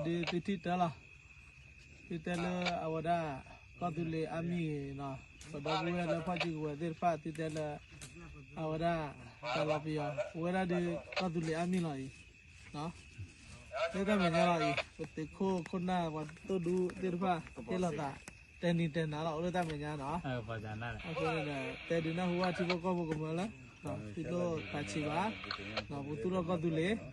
ဒ်သုထံၣ်တၢ်လီၤ, သုတဲလၢအဝဲဒၣ် ကီၢ်သူလ့ၤအါမံၤနီၤ, ပဒီပုၢ်ဝဲၢ်လၢဖီၣ်စုကဝဲၤသ့ၣ်တဖၣ် သုတဲလၢ အဝဲဒၣ် တၢ်လီၤပယီၤ ပဝဲဒၣ်ဒ်ကီၢ်သူလ့ၤအါမံၤလီၤအံၤ လၢတၢ်မဲာ်ညါလီၤအံၤ ပသုးခိၣ်ခိၣ်နၢ်ပှၤသိၣ်ဒူသ့ၣ်တဖၣ် ဟ့ၣ်လီၤသး တဲနံၤတဲနၤလီၤ အိၣ်လၢတၢ်မဲာ်ညါနီၤ, အဃိန့ၣ်ဒီး တဲဒုးနၢ်ဟူဘၣ်ထံဖိကီၢ်ဖိကမျၢၢ်လၢ သုတအိၣ်သးဆံးဘၣ်, ပသူၣ်ထီၣ်ကီၢ်သူလ့ၤ, ဒီးတ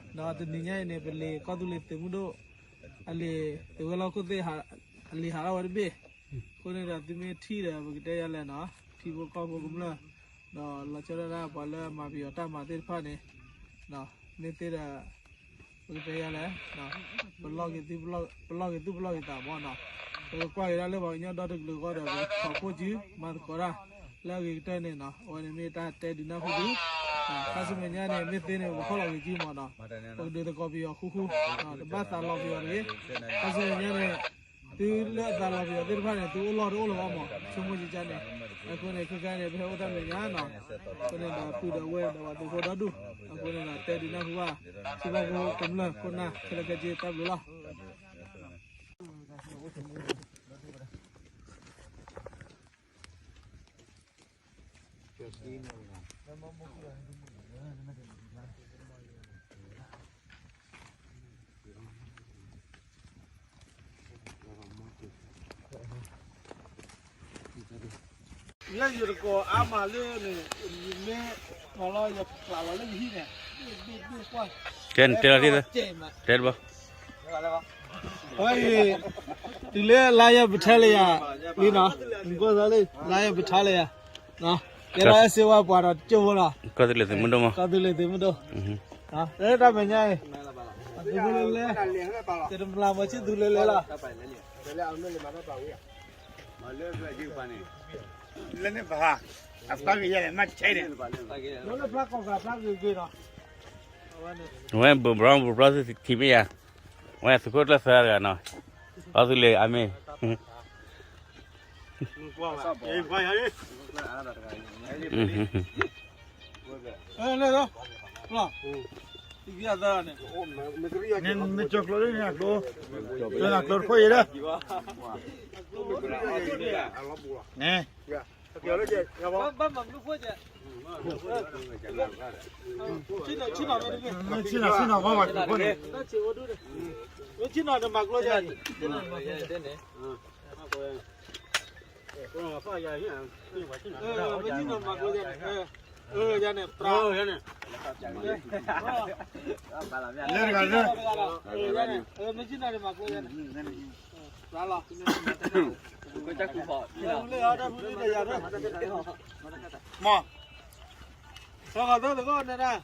နံၤညါအံၤန့ၣ် ပလံာ်ကီၢ်သူလ့ၤသုးမုၢ်ဒိၣ် အလံာ်သုးဝဲၤလီၢ်ခိၣ်သ့ၣ် အလံာ်ဟးထီၣ်ဝဲတဘ့ၣ်, အဃိန့ၣ်ဒီးသုမ့ၢ်ထံၣ်ဒီး ပကတဲယၤလဲၣ်နီၤ, ထံဖိကီၢ်ဖိကမျၢၢ် ဒီးလီၤဆီဒၣ်တၢ်ပှၤလၢအမၤပယီၤတၢ်မၤသ့ၣ်တဖၣ်န့ၣ် မ့ၢ်သ့ဒီး ပကတဲယၤလဲၣ်, ပလီၢ်က့ၤသု ပလီၢ်က့ၤသုပလီၢ်က့ၤသးမ့ၢ်နီၤ, ပကကွၢ်က့ၤဒၣ်လၢပှၤကညီဒီတကလုာ်အဂီၢ်ဒီး ပကထီၣ်ဖိကံ မၤသကိးတၢ် လၢအဂ့ၤကတၢၢ်န့ၣ်နီၤ, အဝဲန့ၣ်မ့ၢ်တၢ်တဲဒုးနၢ်ဟူသု, ခါဆူမဲာ်ညါန့ၣ် မ့ၢ်သ့န့ၣ် ပကဖီၣ်လီၤက့ၤကံမ့ၢ်နီၤ, ပကဒုးသကိးပယီၤဃူဃူ, တဘၣ်သးလီၤပယီၤတဂ့ၤ, ခါဆူမဲာ်ညါန့ၣ် သုလၢအသးလီၤပယီၤသ့ၣ်တဖၣ်န့ၣ် သုအိၣ်လီၢ်တအိၣ်လၢၤဘၣ်မ့ၢ် ဆိကမိၣ်ကကါန့ၣ်, အဃိန့ၣ် ခဲကါန့ၣ် ပဟဲအိၣ်တၢ်မဲာ်ညါနီၤ, အဃိန့ၣ်ဒီးပုၢ်ဒီးဝဲၢ်ဒီးပှၤသုးဖိဒီဒူၣ်, အဃိန့ၣ်ဒီးတဲဒုးနၢ်ဟူဘၣ် ထံဖိကီၢ်ဖိကမျၢၢ်ခိၣ်နၢ်ခဲလၢာ်ခဲဆ့ တၢ်ဘျုးလီၤ. လၢယတကိးအါမးလၢန့ၣ် ယမ့ၢ် လီၤလီၤယဖျးလီၤလၢယဟံၣ်န့ၣ် တဲတဲတဲတဲဘၣ်, အံၤ တုၤလၢလါယဲပထဲလၢယၤ လံနီၤ, နကွၢ်သးလၢ လါယဲပထဲလၢယၤ, ကဲလီၤအဲၣ်စ့ဝါပှၤဒီးကၠိဖိလီၤ, ကီၢ်သူလ့ၤသုးမုၢ်ဒိၣ်မး, ကီၢ်သူလ့ၤသုးမုၢ်ဒိၣ်, လၢတၢ်မဲာ်ညါအံၤ အသုးဖိလၢလဲ တမၤမၤဆံၣ်သူလၢလဲလီၤ. လၢန့ၣ်ပဟါ အဖျါဂ့ၤယဲၢ်လဲၣ် မ့ၢ်ဆဲးန့ၣ် လၢဖျါကီၢ်ကးဖျါဂ့ၤဂ့ၤနီၤ, ဝဲဘုဘြီဘုဘြီသုထံၣ်မ့ၢ်ယၤ, ဝဲသုးခိၣ်ကျၢၢ်သၢတဂၤနီၤ, အီသုလ့ၤအမ့ၢ် နကၠီကျိလၢန့ၣ် ကျိ ကျိတခိၣ်အံၤလၢ န့ၣ် ဆ့ၣ်နီၤဆ့ၣ်နီၤမ့ၢ်တမ့ၢ် ဆ့ၣ်နီၤဆ့ၣ်နီၤမ့ၢ်ဝဲတခိၣ်န့ၣ် ဆ့ၣ်နီၤန့ၣ်မၤကျိယါန့ၣ် မ့ၢ်ဆ့ၣ်နီၤမၤကျိယါန့ၣ် ယါန့ၣ် လၢတဂၤလၢ မ့ၢ်ဆ့ၣ်နီၤန့ၣ်မၤကျိယါန့ၣ် လၢလီၤ မ့ၢ် သၢဂၤသၢဂၤန့ၣ်